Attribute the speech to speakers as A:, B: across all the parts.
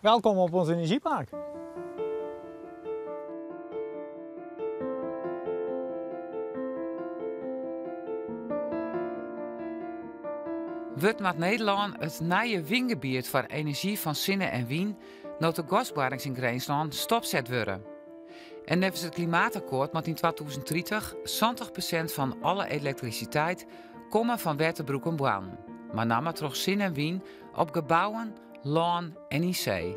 A: Welkom op ons energiepark.
B: Wurdt Noard-Nederlân it nije wingebiet foar enerzjy fan sinne en wyn no't de gasboarrings yn Grinslân stopset wurde? En neffens it klimaatakkoart moat yn 2030 70% fan alle elektrisiteit komme fan wer te brûken boarnen, mei namme troch sinne en wyn op gebouwen, lân en yn see.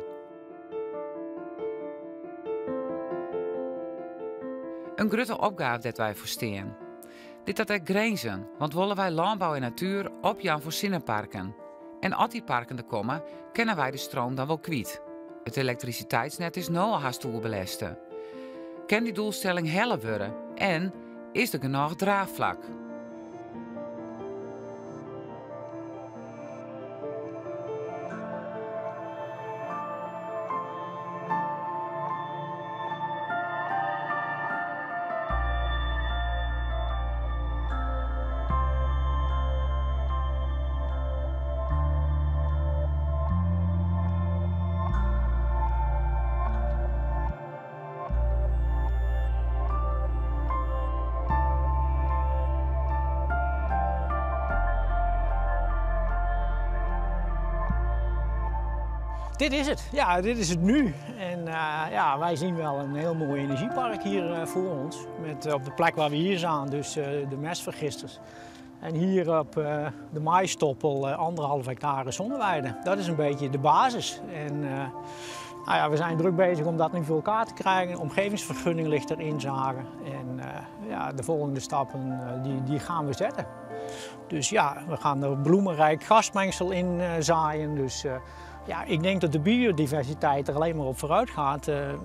B: In grutte opgave dêr't wy foar stean. Dit hat ek grinzen, want wolle wy lânbou en natuer opjaan foar sinneparken? En as dy parken der komme, kinne wy de stroom dan wol kwyt? It elektrisiteitsnet is no al hast oerbelêste. Kin dy doelstelling helle wurde en is der genôch draachflak?
A: Dit is het. Ja, dit is het nu. En uh, ja, wij zien wel een heel mooi energiepark hier uh, voor ons. Met uh, op de plek waar we hier staan, dus de mestvergisters. En hier op de maaistoppel 1,5 hectare zonneweide. Dat is een beetje de basis. En nou ja, we zijn druk bezig om dat nu voor elkaar te krijgen. De omgevingsvergunning ligt er inzage. En ja, de volgende stappen die, die gaan we zetten. Dus ja, we gaan er bloemenrijk grasmengsel in zaaien. Dus ja, ik denk dat de biodiversiteit er alleen maar op vooruit gaat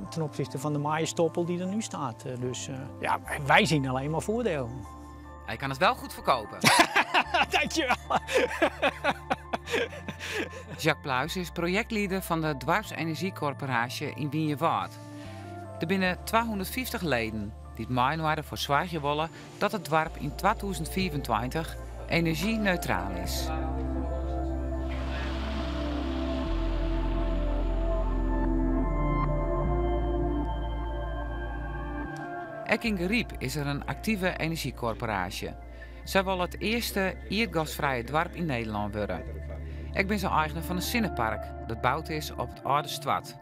A: ten opzichte van de maaistoppel die er nu staat. Dus ja, wij zien alleen maar voordelen.
B: Hij kan het wel goed verkopen.
A: Dankjewel.
B: Jacques Pluis is projectleider van de Doarpsenergiekorporaasje yn Wynjewâld. Der binne 250 leden dy't mei-inoar derfoar soargje wolle dat it doarp yn 2025 enerzjyneutraal is. Ek yn Garyp is der in aktive enerzjykorporaasje. Sy wolle it earste ierdgasfrije doarp yn Nederlân wurde. Ek binne se eigner fan in sinnepark dat boud is op it âlde stoart.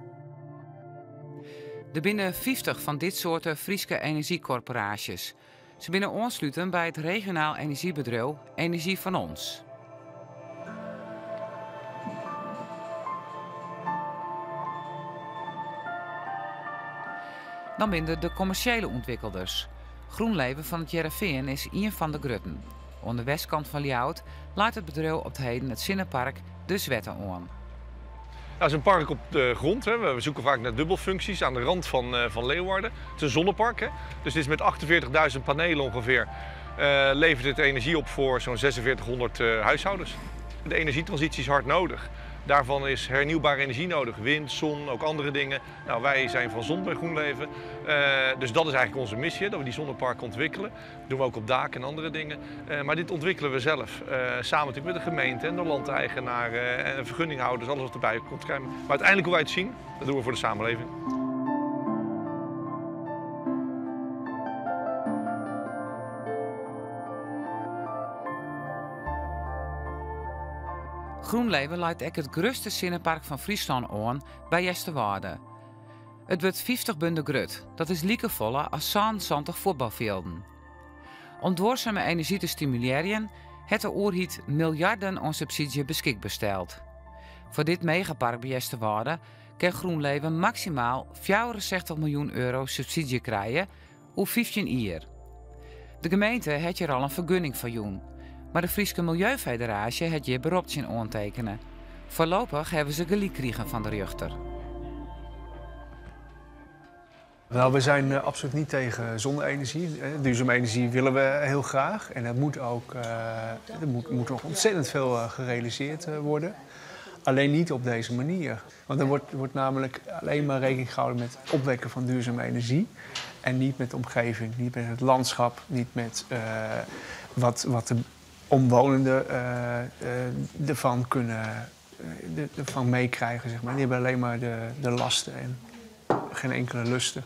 B: Der binne 50 fan dit soarte Fryske enerzjykorporaasjes. Se binne oansluten by it regionaal enerzjybedriuw Energie van Ons. Dan binne der de kommersjele ûntwikkelders. GroenLeven fan It Hearrenfean is ien fan de grutten. Oan de westkant fan Ljouwert leit it bedriuw op 't heden it sinnepark De Zwette oan.
C: Dat is een park op de grond. Hè. We zoeken vaak naar dubbelfuncties aan de rand van, van Leeuwarden. Het is een zonnepark. Hè. Dus het is met 48.000 panelen ongeveer. Levert het energie op voor zo'n 4600 huishoudens. De energietransitie is hard nodig. Daarvan is hernieuwbare energie nodig. Wind, zon, ook andere dingen. Nou, wij zijn van zon bij GroenLeven. Dus dat is eigenlijk onze missie, dat we die zonneparken ontwikkelen. Dat doen we ook op daken en andere dingen. Maar dit ontwikkelen we zelf. Samen natuurlijk met de gemeente en de landeigenaren en vergunninghouders, alles wat erbij komt kijken. Maar uiteindelijk hoe wij het zien, dat doen we voor de samenleving.
B: GroenLeven leit ek it grutste sinnepark fan Fryslân oan by Easterwâlde. It wurdt 50 bunder grut, dat is likefolle as 77 fuotbalfjilden. Om duorsame enerzjy te stimulearjen hat de oerheid miljarden oan subsydzje beskikber steld. Foar dit megapark by Easterwâlde kin GroenLeven maksimaal 64 miljoen euro subsydzje krije oer 15 jier. De gemeente hat hjir al in fergunning foar jûn, mar de Fryske Miljeufederaasje hat hjir berop tsjin oantekene. Foarlopich hawwe se gelyk krigen fan de rjochter.
D: Nou, we zijn absoluut niet tegen zonne-energie. Duurzame energie willen we heel graag. En er moet ook er moet nog ontzettend veel gerealiseerd worden. Alleen niet op deze manier. Want er wordt namelijk alleen maar rekening gehouden met het opwekken van duurzame energie. En niet met de omgeving, niet met het landschap, niet met wat de omwonenden ervan kunnen ervan meekrijgen, zeg maar. Die hebben alleen maar de, de lasten en geen enkele lusten.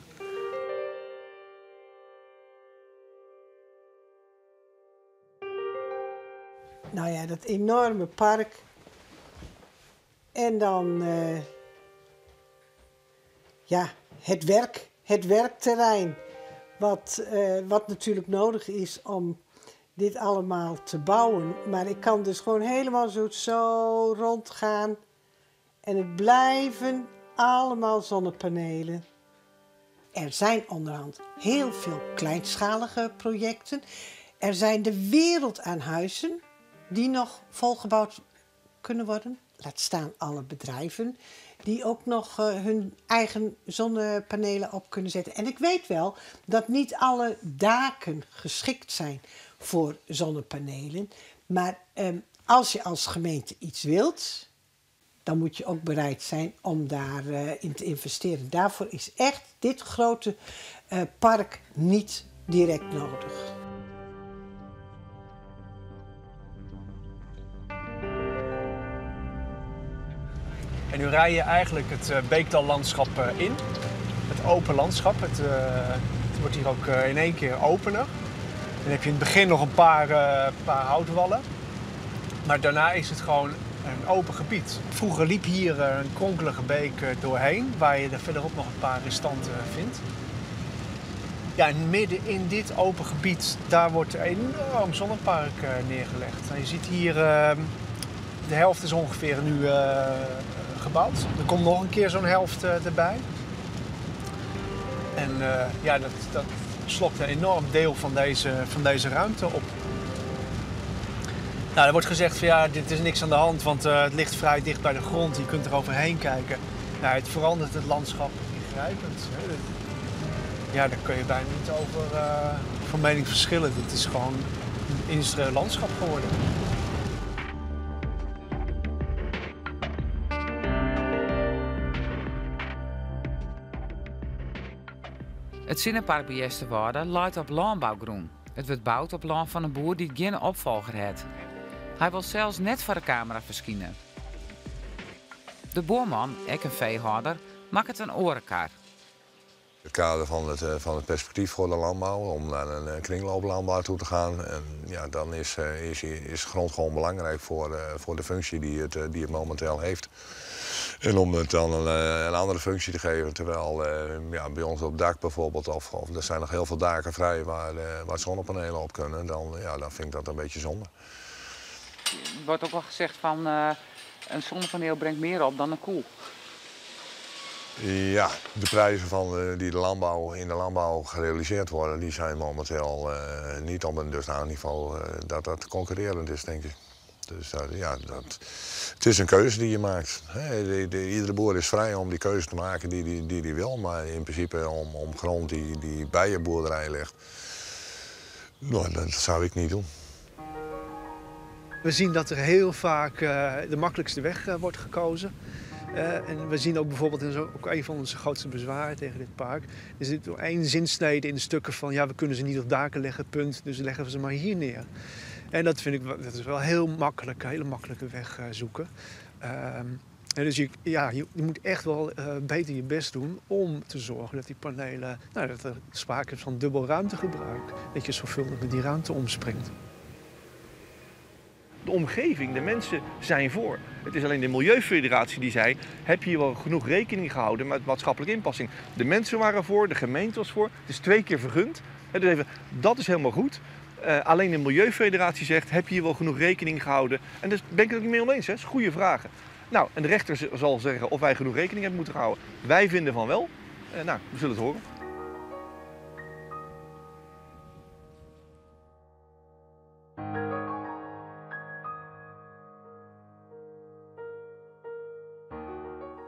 E: Nou ja, dat enorme park. En dan ja, het werk, het werkterrein. Wat natuurlijk nodig is om dit allemaal te bouwen. Maar ik kan dus gewoon helemaal zo rondgaan. En het blijven allemaal zonnepanelen. Er zijn onderhand heel veel kleinschalige projecten. Er zijn de wereld aan huizen die nog volgebouwd kunnen worden. Laat staan alle bedrijven die ook nog hun eigen zonnepanelen op kunnen zetten. En ik weet wel dat niet alle daken geschikt zijn voor zonnepanelen. Maar als je als gemeente iets wilt, dan moet je ook bereid zijn om daarin te investeren. Daarvoor is echt dit grote park niet direct nodig.
D: En nu rij je eigenlijk het beekdallandschap in. Het open landschap. Het wordt hier ook in één keer opener. Dan heb je in het begin nog een paar houtwallen. Maar daarna is het gewoon een open gebied. Vroeger liep hier een kronkelige beek doorheen, waar je er verderop nog een paar restanten vindt. Ja, en midden in dit open gebied, daar wordt een enorm zonnepark neergelegd. En je ziet hier, de helft is ongeveer nu gebouwd. Er komt nog een keer zo'n helft erbij. En dat slokt een enorm deel van deze ruimte op. Er wordt gezegd van ja, dit is niks aan de hand, want het ligt vrij dicht bij de grond. Je kunt er overheen kijken. Het verandert het landschap ingrijpend. Hè. Daar kun je bijna niet over van mening verschillen. Dit is gewoon een industrieel landschap geworden.
B: Het Sinnepark by Easterwâlde leit op lânbougrûn. It wurdt boud op lân fan in boer dy't gjin opfolger hat. Hy wol sels net foar de kamera ferskine. De buorman, ek in feehâlder, makket in oare kar.
F: Het kader van het perspectief voor de landbouw, om naar een kringlooplandbouw toe te gaan. En dan is grond gewoon belangrijk voor de functie die het momenteel heeft. En om het dan een andere functie te geven, terwijl bij ons op dak bijvoorbeeld, of er zijn nog heel veel daken vrij waar zonnepanelen op kunnen, dan vind ik dat een beetje zonde.
B: Er wordt ook wel gezegd van een zonnepaneel brengt meer op dan een koe.
F: Ja, de prijzen die in de landbouw gerealiseerd worden, die zijn momenteel niet op een dusdanig niveau dat dat concurrerend is, denk ik. Dus ja, dat, het is een keuze die je maakt. Hè, iedere boer is vrij om die keuze te maken die die wil, maar in principe om grond die bij je boerderij ligt, dat zou ik niet doen.
D: We zien dat er heel vaak de makkelijkste weg wordt gekozen. En we zien ook bijvoorbeeld, en dat is ook een van onze grootste bezwaren tegen dit park, er zit door één zinsnede in de stukken van ja, we kunnen ze niet op daken leggen, punt, dus leggen we ze maar hier neer. En dat vind ik wel, dat is wel heel makkelijk, een hele makkelijke weg zoeken. En dus je moet echt wel beter je best doen om te zorgen dat die panelen, nou, dat er sprake is van dubbel ruimtegebruik. Dat je zorgvuldig met die ruimte omspringt.
C: De omgeving, de mensen zijn voor. Het is alleen de Milieufederatie die zei, heb je hier wel genoeg rekening gehouden met maatschappelijke inpassing? De mensen waren voor, de gemeente was voor. Het is 2 keer vergund. Hè, dus even, dat is helemaal goed. Alleen de Milieufederatie zegt, heb je hier wel genoeg rekening gehouden? En daar ben ik het ook niet mee oneens, hè? Dat is goede vragen. En de rechter zal zeggen of wij genoeg rekening hebben moeten houden. Wij vinden van wel. We zullen het horen.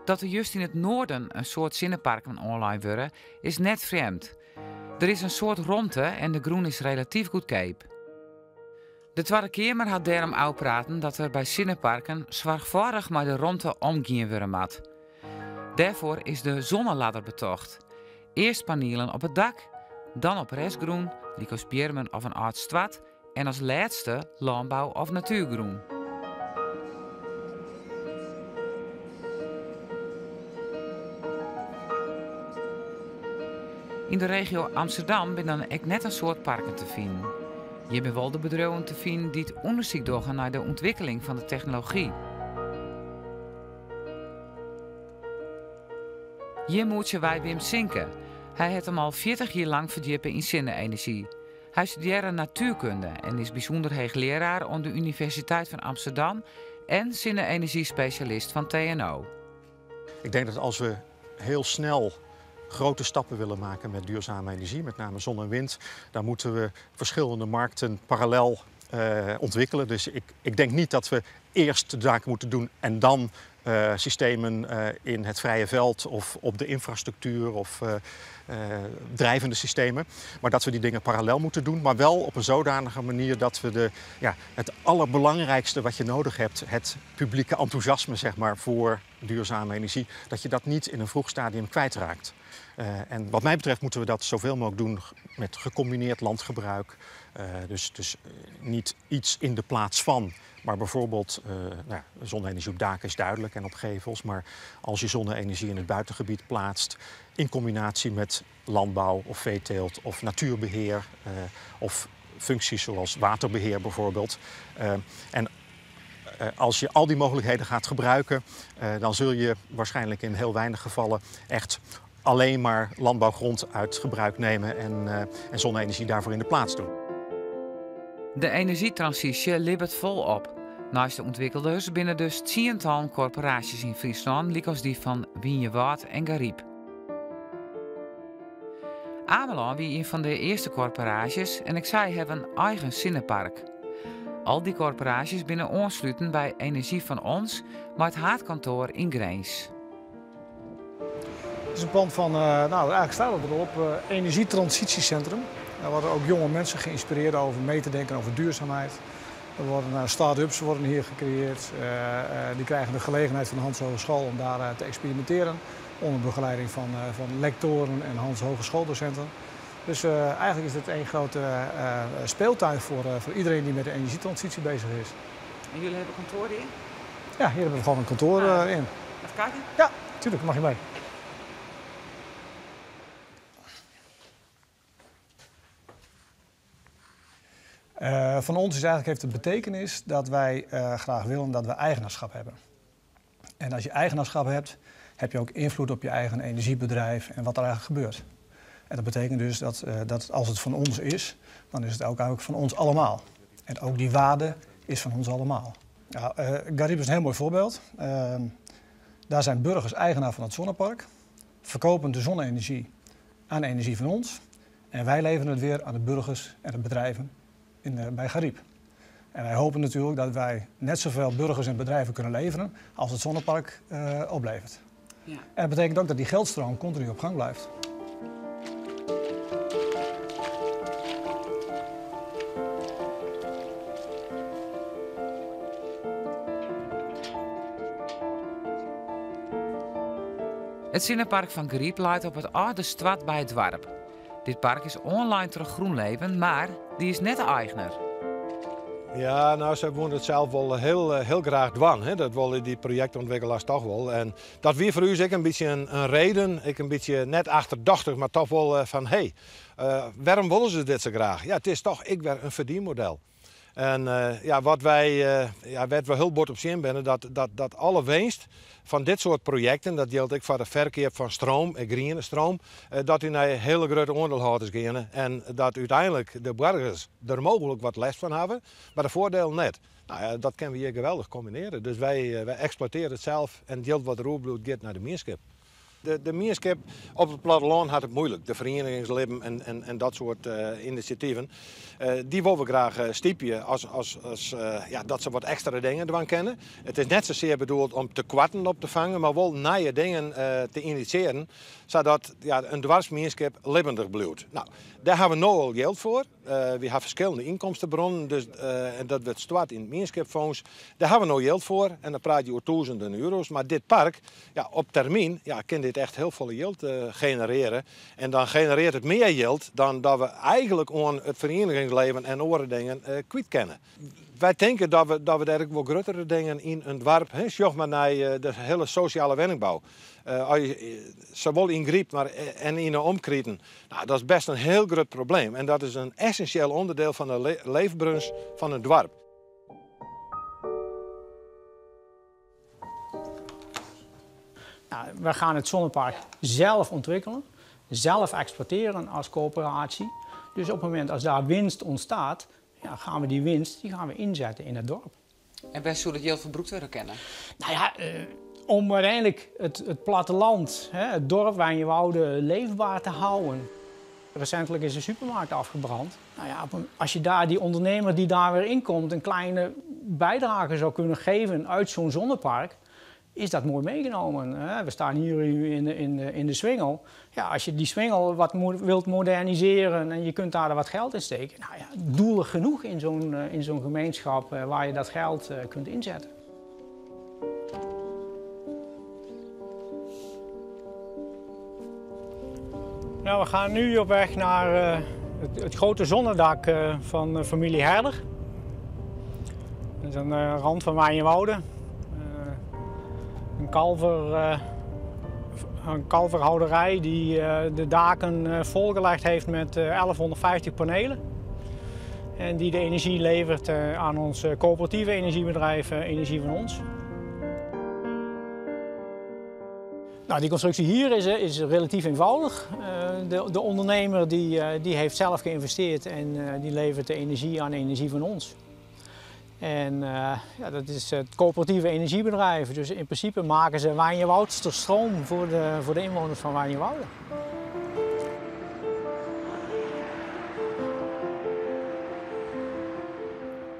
B: Dat er juist in het noorden een soort sinneparken online worden, is net vreemd. Er is een soort rondte en de groen is relatief goedkoop. De Tweede Kamer had daarom ook praten dat er bij sinneparken zorgvuldig met de rondte omgaan worden moet. Daarvoor is de zonneladder betocht. Eerst panelen op het dak, dan op restgroen, lykas bjirmen of een âld stoart, en als laatste landbouw of natuurgroen. Yn de regio Amsterdam binne dan ek net in soad parken te finen. Hjir binne wol de bedriuwen te finen dy't ûndersyk dogge nei de ûntwikkeling fan de technology. Hjir moetsje wy Wim Sinke. Hy hat him al 40 jier lang ferdjippe yn sinne-enerzjy. Hy studearre natuerkunde en is bysûnder heechlearaar oan de Universiteit fan Amsterdam en sinne-enerzjyspesjalist fan TNO.
G: Ik denk dat als we heel snel grote stappen willen maken met duurzame energie, met name zon en wind, dan moeten we verschillende markten parallel ontwikkelen. Dus ik denk niet dat we eerst de zaken moeten doen en dan systemen in het vrije veld of op de infrastructuur of drijvende systemen. Maar dat we die dingen parallel moeten doen, maar wel op een zodanige manier dat we ja, het allerbelangrijkste wat je nodig hebt, het publieke enthousiasme zeg maar, voor duurzame energie, dat je dat niet in een vroeg stadium kwijtraakt. En wat mij betreft moeten we dat zoveel mogelijk doen met gecombineerd landgebruik. Dus niet iets in de plaats van, maar bijvoorbeeld nou, zonne-energie op daken is duidelijk en op gevels. Maar als je zonne-energie in het buitengebied plaatst, in combinatie met landbouw of veeteelt of natuurbeheer of functies zoals waterbeheer bijvoorbeeld. En als je al die mogelijkheden gaat gebruiken, dan zul je waarschijnlijk in heel weinig gevallen echt alleen maar landbouwgrond uit gebruik nemen en zonne-energie daarvoor in de plaats doen.
B: De enerzjytransysje libbet folop. Neist de ûntwikkelders binne dus tsientallen korporaasjes yn Fryslân, lykas dy fan Wynjewâld en Garyp. Amelân wie ien fan de earste korporaasjes en ek sy hawwe in eigen sinnepark. Al dy korporaasjes binne oansluten by Energie van Ons mei it haadkantoar yn Grins.
H: Het is een pand van, nou, eigenlijk staat het erop, Energietransitiecentrum. Daar worden ook jonge mensen geïnspireerd over mee te denken over duurzaamheid. Er worden start-ups worden hier gecreëerd. Die krijgen de gelegenheid van de Hanzehogeschool om daar te experimenteren. Onder begeleiding van lectoren en Hanzehogeschooldocenten. Dus eigenlijk is dit één grote speeltuin voor iedereen die met de energietransitie bezig is.
B: En jullie hebben kantoor hier?
H: Ja, hier hebben we gewoon een kantoor in.
B: Even kijken?
H: Ja, tuurlijk, mag je mee. Van ons is eigenlijk heeft het betekenis dat wij graag willen dat we eigenaarschap hebben. En als je eigenaarschap hebt, heb je ook invloed op je eigen energiebedrijf en wat er eigenlijk gebeurt. En dat betekent dus dat als het van ons is, dan is het ook eigenlijk van ons allemaal. En ook die waarde is van ons allemaal. Nou, Garyp is een heel mooi voorbeeld. Daar zijn burgers eigenaar van het zonnepark, verkopen de zonne-energie aan Energie van Ons. En wij leveren het weer aan de burgers en de bedrijven bij Garyp. En wij hopen natuurlijk dat wij net zoveel burgers en bedrijven kunnen leveren als het zonnepark oplevert. En dat betekent ook dat die geldstroom continu op gang blijft.
B: It sinnepark fan Garyp leit op it âlde stoart by it doarp. Dit park is oanlein troch GroenLeven, mar dy is net de eigner.
I: Ja, nou, se woene it sels wol heel graach dwaan. Hè. Dat wolle dy projektûntwikkelaars dochs wol. En dat wie foar ús ek in bytsje in reden, ek in bytsje net achterdochtich, mar dochs wol fan, hé, hey, wêrom wolle se dit sa graach? Ja, it is dochs ek wer in ferdienmodel. En ja, wat wy, ja, wêr't we hiel bot op tsjin binne, dat alle winst fan dit soart projekten, dat jildt ek foar de ferkeap fan stroom, griene stroom, dat dy nei hiele grutte oandielhâlders geane en dat úteinlik de boargers der mooglik wat lêst fan hawwe, mar de foardielen net. Nou ja, dat kinne we hjir geweldich kombinearje. Dus wy eksploitearje it sels en it jild wat der oerbliuwt giet nei de mienskip. De mienskip op it plattelân hat it muoilik. De ferieningslibben en dat soart inisjativen. Dy wolle we graach stypje as ja, dat se wat ekstra dingen dwaan kinne. It is net sasear bedoeld om tekoarten op te fangen, mar wol nije dingen te inisjearjen, sadat, ja, in doarpsmienskip libbendich bliuwt. Nou, dêr hawwe we no al jild foar. Wy hawwe ferskillende ynkomstenboarnen, dus, en dat wurdt stoart yn it mienskipsfûns. Dêr hawwe we no jild foar en dan prate je oer tûzenen euro's. Mar dit park, ja, op termyn, ja, kin dit dit echt hiel folle jild generearje. En dan generearret it mear jild dan dat we eigenlik oan it ferienigingsleven en oare dingen kwyt kinne. Wy tinke dat we, dat we dêr ek wol gruttere dingen yn in doarp, hè, sjoch mar nei de hiele sosjale wenningbou. As je, sawol yn Gryp mar en yn de omkriten, nou, dat is best in hiel grut probleem. En dat is in essinsjeel ûnderdiel fan de leefberens fan in doarp.
A: Nou, we gaan het zonnepark zelf ontwikkelen, zelf exploiteren als coöperatie. Dus op het moment als daar winst ontstaat, ja, gaan we die winst die gaan we inzetten in het dorp.
B: En wêr soe dat jild foar brûkt wurde kinne?
A: Nou ja, om uiteindelijk het platteland, hè, het dorp Wijnjewoude leefbaar te houden. Recentelijk is de supermarkt afgebrand. Nou ja, als je daar die ondernemer die daar weer inkomt een kleine bijdrage zou kunnen geven uit zo'n zonnepark, is dat mooi meegenomen. Hè? We staan hier nu in de Swingel. Ja, als je die Swingel wat wilt moderniseren en je kunt daar wat geld in steken, nou ja, doelen genoeg in zo'n gemeenschap waar je dat geld kunt inzetten. Nou, we gaan nu op weg naar het grote zonnedak van familie Herder. Dat is aan de rand van Wijnjewoude. Een kalverhouderij die de daken volgelegd heeft met 1150 panelen. En die de energie levert aan ons coöperatieve energiebedrijf Energie van Ons. Nou, die constructie hier is relatief eenvoudig. De ondernemer die heeft zelf geïnvesteerd en die levert de energie aan Energie van Ons. En ja, dat is het coöperatieve energiebedrijf. Dus in principe maken ze Wijnjewoudster stroom voor de inwoners van Wijnjewoude.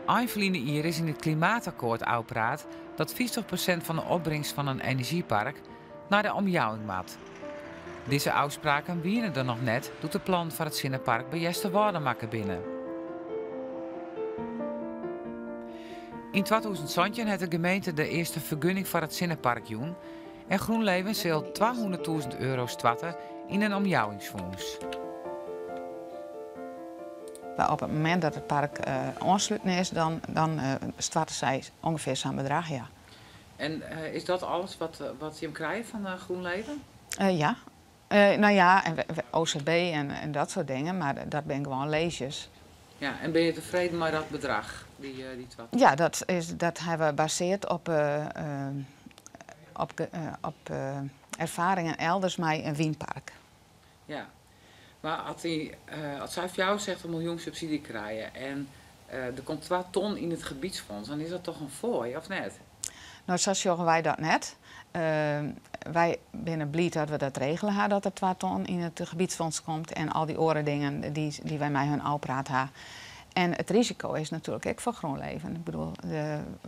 B: Ein ferline jier is yn it klimaatakkoart ôfpraat dat 50% fan de opbringst fan in enerzjypark nei de omjouwing moat. Dizze ôfspraken wiene der noch net doe't de plannen foar it sinnepark by Easterwâlde makke binne. Yn 2017 hat de gemeente de earste fergunning foar it sinnepark jûn en GroenLeven sil 200.000 euro stoarte yn in omjouwingsfûns.
J: Maar op het moment dat het park oansluten is, dan stoarte sy ûngefear sa'n bedrach, ja.
B: En is dat alles wat jim krije fan GroenLeven?
J: Ja. Nou ja, en OZB en dat soort dingen, mar dat binne gewoan leezjes.
B: Ja, en binne je tefreden mei dat bedrach, dy twa?
J: Ja, dat hawwe we basearre op erfaringen elders mei in wynpark.
B: Ja, mar as sy foar jou sizze 1 miljoen subsydzje krije en der komt 2 ton yn it gebietsfûns, dan is dat dochs in foai, of net?
J: Nou, sa sjogge wy dat net. Wy binne bliid dat we dat regele hawwe, dat der 2 ton yn it gebietsfûns komt en al dy oare dingen dy't wy mei harren ôfpraat hawwe. En it risiko is natuerlik ek foar GroenLeven. Ik bedoel,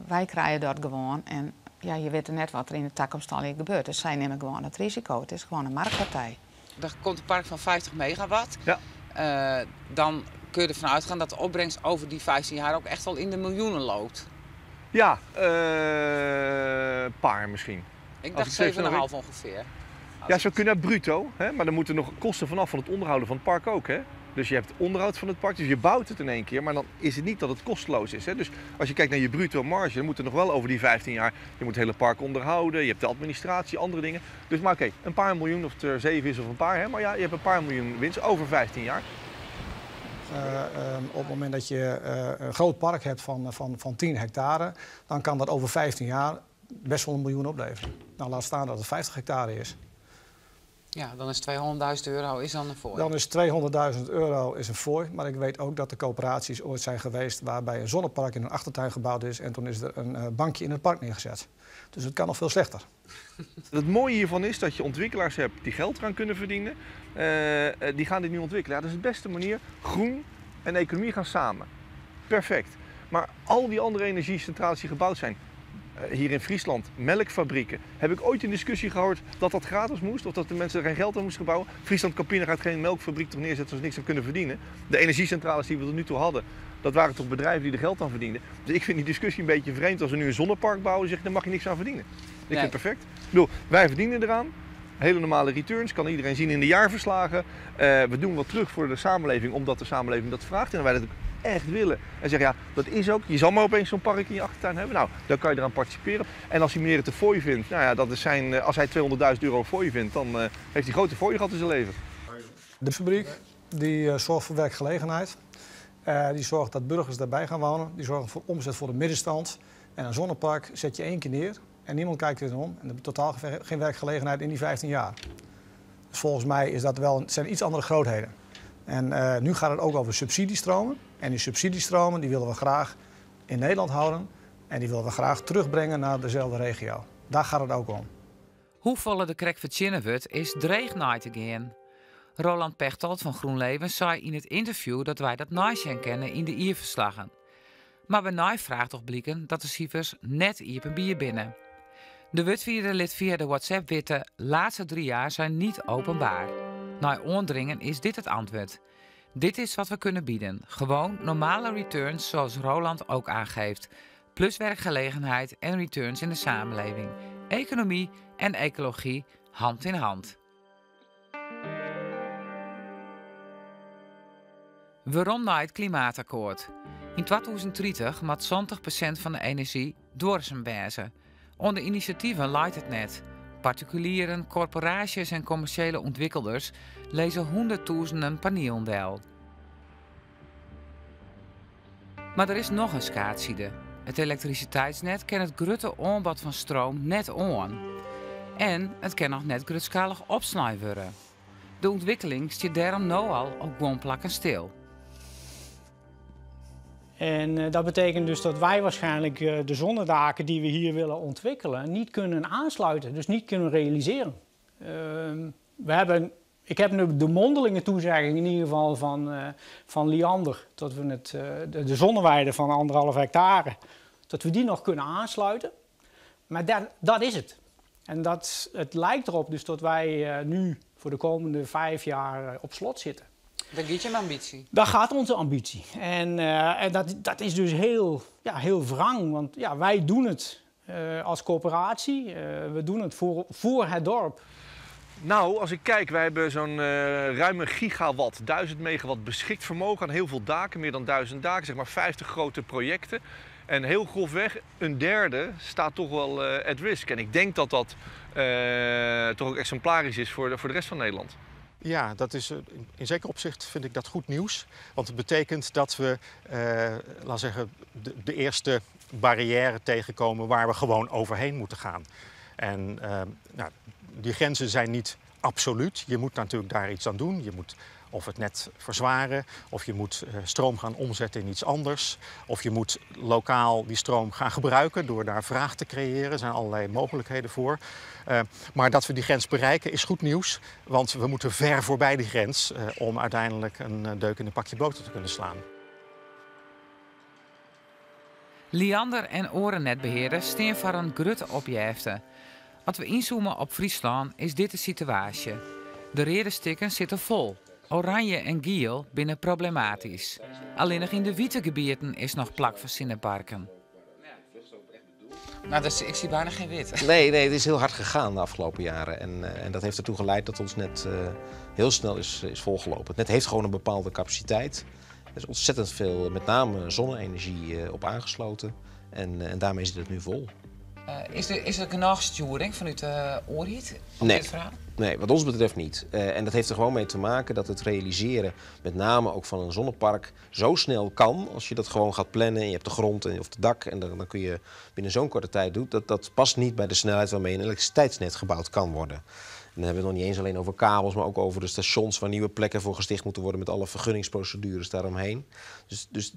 J: wy krije dat gewoan en ja, je witte net wat der yn de takomst allegear gebeurt. Dus sy nimme gewoan it risiko. It is gewoan in marktpartij.
B: Der komt in park fan 50 megawatt.
C: Ja.
B: Dan kun je ervan uitgaan dat de opbrengst over die 15 jaar ook echt al in de miljoenen loopt.
C: Ja, paar misschien.
B: Ik
C: Als
B: dacht
C: ik zeg,
B: zeven en een
C: sorry.
B: half ongeveer.
C: Ja, zo kunnen bruto, hè? Maar dan moeten nog kosten vanaf van het onderhouden van het park ook. Hè? Dus je hebt onderhoud van het park, dus je bouwt het in één keer, maar dan is het niet dat het kosteloos is. Hè? Dus als je kijkt naar je bruto marge, dan moet er nog wel over die 15 jaar, je moet het hele park onderhouden, je hebt de administratie, andere dingen. Dus maar oké, een paar miljoen, of het er 7 is of een paar, hè? Maar ja, je hebt een paar miljoen winst over 15 jaar.
H: Op het moment dat je een groot park hebt van 10 hectare, dan kan dat over 15 jaar best wel 1 miljoen opleveren. Nou, laat staan dat het 50 hectare is.
B: Ja, dan is 200.000 euro is dan een fooi.
H: Dan is 200.000 euro is een fooi. Maar ik weet ook dat er coöperaties ooit zijn geweest waarbij een zonnepark in een achtertuin gebouwd is en toen is er een bankje in het park neergezet. Dus het kan nog veel slechter.
C: Het mooie hiervan is dat je ontwikkelaars hebt die geld eraan kunnen verdienen. Die gaan dit nu ontwikkelen. Ja, dat is de beste manier. Groen en economie gaan samen. Perfect. Maar al die andere energiecentrales die gebouwd zijn, hier in Friesland, melkfabrieken. Heb ik ooit een discussie gehoord dat dat gratis moest of dat de mensen er geen geld aan moesten bouwen? Friesland Campina gaat geen melkfabriek toch neerzetten als ze niks aan kunnen verdienen. De energiecentrales die we tot nu toe hadden, dat waren toch bedrijven die er geld aan verdienden. Dus ik vind die discussie een beetje vreemd. Als we nu een zonnepark bouwen, zeg ik, daar mag je niks aan verdienen. Ik vind het perfect. Ik bedoel, wij verdienen eraan. Hele normale returns, kan iedereen zien in de jaarverslagen. We doen wat terug voor de samenleving, omdat de samenleving dat vraagt en wij dat ook echt willen. En zeggen, ja, dat is ook, je zal maar opeens zo'n park in je achtertuin hebben. Nou, dan kan je eraan participeren. En als die meneer het te fooi vindt, nou ja, dat is zijn, als hij €200.000 fooi vindt, dan heeft hij grote fooi gehad in zijn leven.
H: De fabriek die zorgt voor werkgelegenheid. Die zorgt dat burgers daarbij gaan wonen. Die zorgt voor omzet voor de middenstand. En een zonnepark zet je 1 keer neer en niemand kijkt er om. En er is totaal geen werkgelegenheid in die 15 jaar. Dus volgens mij is dat wel, zijn iets andere grootheden. En nu gaat het ook over subsidiestromen. En die subsidiestromen die willen we graag in Nederland houden. En die willen we graag terugbrengen naar dezelfde regio. Daar gaat het ook om.
B: Hoefolle de krek fertsjinne wurdt is dreech nei te gean. Roland Pechtold fan GroenLeven sei yn it ynterview dat wy dat neisjen kinne yn de jierferslaggen. Mar by neifraach docht bliken dat de sifers net iepenbier binne. De wurdfierder lit fia de WhatsApp witte: laatste 3 jaar zijn niet openbaar. Nei oandringen is dit it antwurd. Dit is wat we kunnen bieden. Gewoon normale returns zoals Roland ook aangeeft. Plus werkgelegenheid en returns in de samenleving. Economie en ecologie hand in hand. Werom nei it klimaatakkoart. Yn 2030 moat 70% fan de enerzjy duorsum wêze. Oan de inisjativen leit it net. Partikulieren, korporaasjes en kommersjele ûntwikkelders lizze hûnderttûzenen panielen del. Mar der is noch in skaadside. It elektrisiteitsnet kin it grutte oanbod fan stroom net oan. En it kin noch net grutskalich opslein wurde. De ûntwikkeling stiet dêrom no al op guon plakken stil.
A: En dat betekent dus dat wij waarschijnlijk de zonnedaken die we hier willen ontwikkelen niet kunnen aansluiten, dus niet kunnen realiseren. Ik heb nu de mondelinge toezegging in ieder geval van Liander, dat we de zonneweide van anderhalf hectare, dat we die nog kunnen aansluiten. Maar dat is het. En het lijkt erop dus dat wij nu voor de komende 5 jaar op slot zitten.
B: Daar gaat je ambitie.
A: Daar gaat onze ambitie. En dat is dus heel wrang, want wij doen het als corporatie. We doen het voor het dorp.
C: Als ik kijk, wij hebben zo'n ruime gigawatt, 1000 megawatt beschikt vermogen aan heel veel daken, meer dan 1000 daken, zeg maar 50 grote projecten. En heel grofweg, een derde staat toch wel at risk. En ik denk dat dat toch ook exemplarisch is voor de rest van Nederland.
G: Ja, in zeker opzicht vind ik dat goed nieuws. Want het betekent dat we laten zeggen, de eerste barrière tegenkomen waar we gewoon overheen moeten gaan. En die grenzen zijn niet absoluut. Je moet natuurlijk daar iets aan doen. Je moet of het net verzwaren, of je moet stroom gaan omzetten in iets anders. Of je moet lokaal die stroom gaan gebruiken door daar vraag te creëren. Er zijn allerlei mogelijkheden voor. Maar dat we die grens bereiken is goed nieuws. Want we moeten ver voorbij die grens om uiteindelijk een deuk in een pakje boter te kunnen slaan.
B: Liander en oare netbeheerders stean foar in grutte opjefte. As we ynzoome op Fryslân is dit de situaasje. De reade stikken sitte fol. Oranje en giel binne problematysk. Allinnich yn de wiete gebieten is noch plak foar sinneparken. Ik zie bijna geen wit.
K: Nee, nee, het is heel hard gegaan de afgelopen jaren. En dat heeft ertoe geleid dat ons net heel snel is volgelopen. Het net heeft gewoon een bepaalde capaciteit. Er is ontzettend veel, met name zonne-energie, op aangesloten. En daarmee zit het nu vol.
B: Is er genoeg sturing vanuit de overheid op
K: Nee.
B: dit verhaal?
K: Nee, wat ons betreft niet. En dat heeft er gewoon mee te maken dat het realiseren, met name ook van een zonnepark, zo snel kan. Als je dat gewoon gaat plannen en je hebt de grond en, of het dak en dan kun je binnen zo'n korte tijd doen. Dat past niet bij de snelheid waarmee een elektriciteitsnet gebouwd kan worden. En dan hebben we het nog niet eens alleen over kabels, maar ook over de stations waar nieuwe plekken voor gesticht moeten worden met alle vergunningsprocedures daaromheen.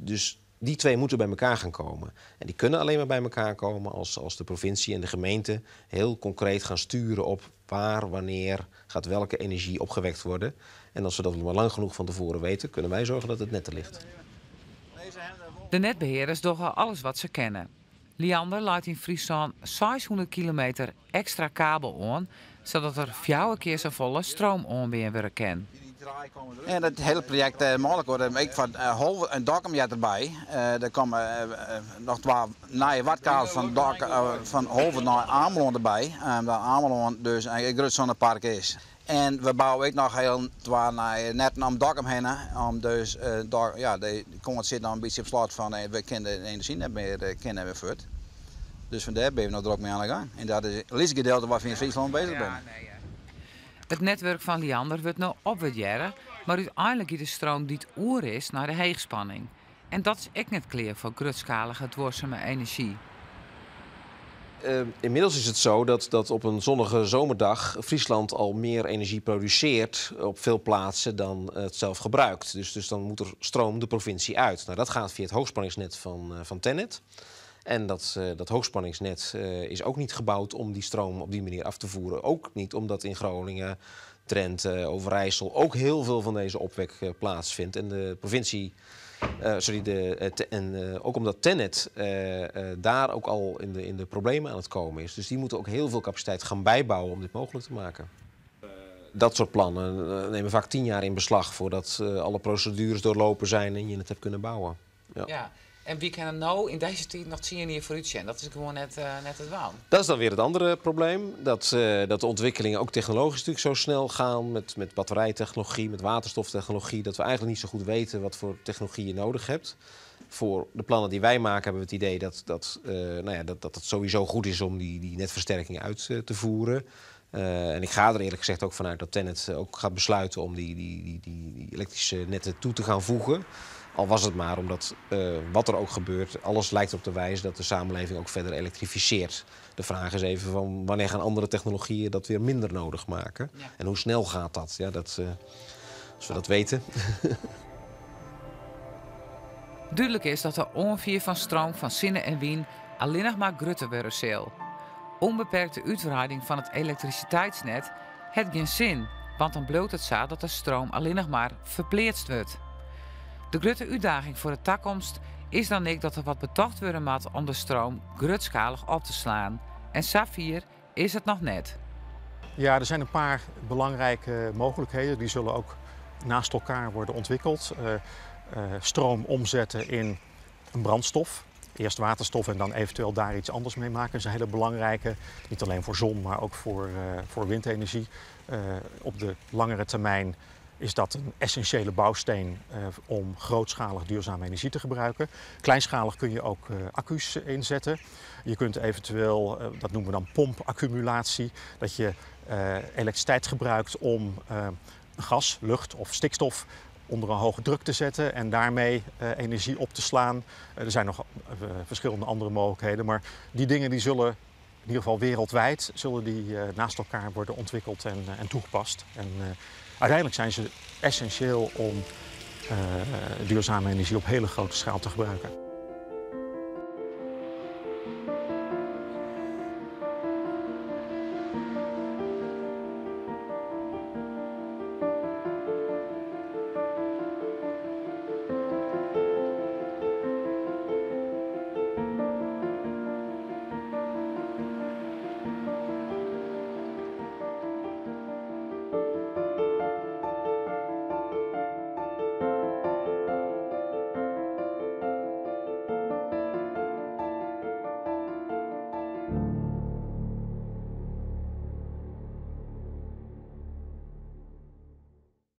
K: Dus die twee moeten bij elkaar gaan komen. En die kunnen alleen maar bij elkaar komen als de provincie en de gemeente heel concreet gaan sturen op waar, wanneer gaat welke energie opgewekt worden. En als we dat maar lang genoeg van tevoren weten, kunnen wij zorgen dat het net er ligt.
B: De netbeheerders dogge alles wat se kinne. Liander leit yn Fryslân 600 kilometer ekstra kabel oan, sadat der 4 kear safolle stroom oanbean wurde kin.
L: En it hiele projekt mei-elkoar, ek foar Holwert en Dokkum heart derby. Der komme noch twa nije wadkabels fan fan Holwert nei Amelân derby, omdat Amelân dus in grut sinnepark is. En we bouwe ek noch hiel twa nije netten om Dokkum hinne, om dus ja, de kâns sit noch in bytsje op slot fan we kinne de enerzjy net mear kinne we fuort. Dus fan dêr binne we noch drok mei oan de gang. En dat is it lytste gedeelte wat we yn Fryslân bezich binne.
B: It netwurk fan Liander wurdt no opwurdearre, mar úteinlik giet de stroom dy't oer is nei de heechspanning. En dat is ek net klear foar grutskalige duorsume enerzjy.
K: Inmiddels is het zo dat, dat op een zonnige zomerdag Friesland al meer energie produceert op veel plaatsen dan het zelf gebruikt. Dus, dus dan moet er stroom de provincie uit. Nou, dat gaat via het hoogspanningsnet van, van Tennet. En dat, dat hoogspanningsnet is ook niet gebouwd om die stroom op die manier af te voeren. Ook niet omdat in Groningen, Drenthe, Overijssel ook heel veel van deze opwek plaatsvindt. En de provincie, sorry, de, en ook omdat Tennet daar ook al in de, in de problemen aan het komen is. Dus die moeten ook heel veel capaciteit gaan bijbouwen om dit mogelijk te maken. Dat soort plannen nemen vaak 10 jaar in beslag voordat alle procedures doorlopen zijn en je het hebt kunnen bouwen. Ja.
B: Ja. En wie kin no yn dizze tiid noch 10 jier foarút? Dat is gewoan net, net it dwaan.
K: Dat is dan weer het andere probleem. Dat, dat de ontwikkelingen ook technologisch natuurlijk zo snel gaan. Met, met batterijtechnologie, met waterstoftechnologie. Dat we eigenlijk niet zo goed weten wat voor technologie je nodig hebt. Voor de plannen die wij maken hebben we het idee dat, dat, nou ja, dat, dat het sowieso goed is om die, die netversterking uit te voeren. En ik ga er eerlijk gezegd ook vanuit dat Tennet ook gaat besluiten om die, die, die, die elektrische netten toe te gaan voegen. Al was het maar omdat wat er ook gebeurt, alles lijkt op te wijzen dat de samenleving ook verder elektrificeert. De vraag is even van wanneer gaan andere technologieën dat weer minder nodig maken? Ja. En hoe snel gaat dat? Ja, dat als we dat weten.
B: Dúdlik is dat de oanfier fan stroom fan sinne en wyn allinnich mar grutter wurde sil. Ûnbeperkte útwreiding fan it elektrisiteitsnet hat gjin sin, want dan bliuwt it sa dat de stroom allinnich mar ferpleatst wurdt. De grutte útdaging foar de takomst is dan ek dat der wat betocht wurde moat om de stroom grutskalich op te slaan. En safier is it noch net.
G: Ja, er zijn een paar belangrijke mogelijkheden. Die zullen ook naast elkaar worden ontwikkeld. Stroom omzetten in een brandstof. Eerst waterstof en dan eventueel daar iets anders mee maken. Dat is een hele belangrijke, niet alleen voor zon, maar ook voor, voor windenergie. Op de langere termijn is dat een essentiële bouwsteen om grootschalig duurzame energie te gebruiken. Kleinschalig kun je ook accu's inzetten. Je kunt eventueel, dat noemen we dan pompaccumulatie, dat je elektriciteit gebruikt om gas, lucht of stikstof onder een hoge druk te zetten en daarmee energie op te slaan. Er zijn nog verschillende andere mogelijkheden, maar die dingen die zullen in ieder geval wereldwijd zullen die naast elkaar worden ontwikkeld en, en toegepast. En uiteindelijk zijn ze essentieel om duurzame energie op hele grote schaal te gebruiken.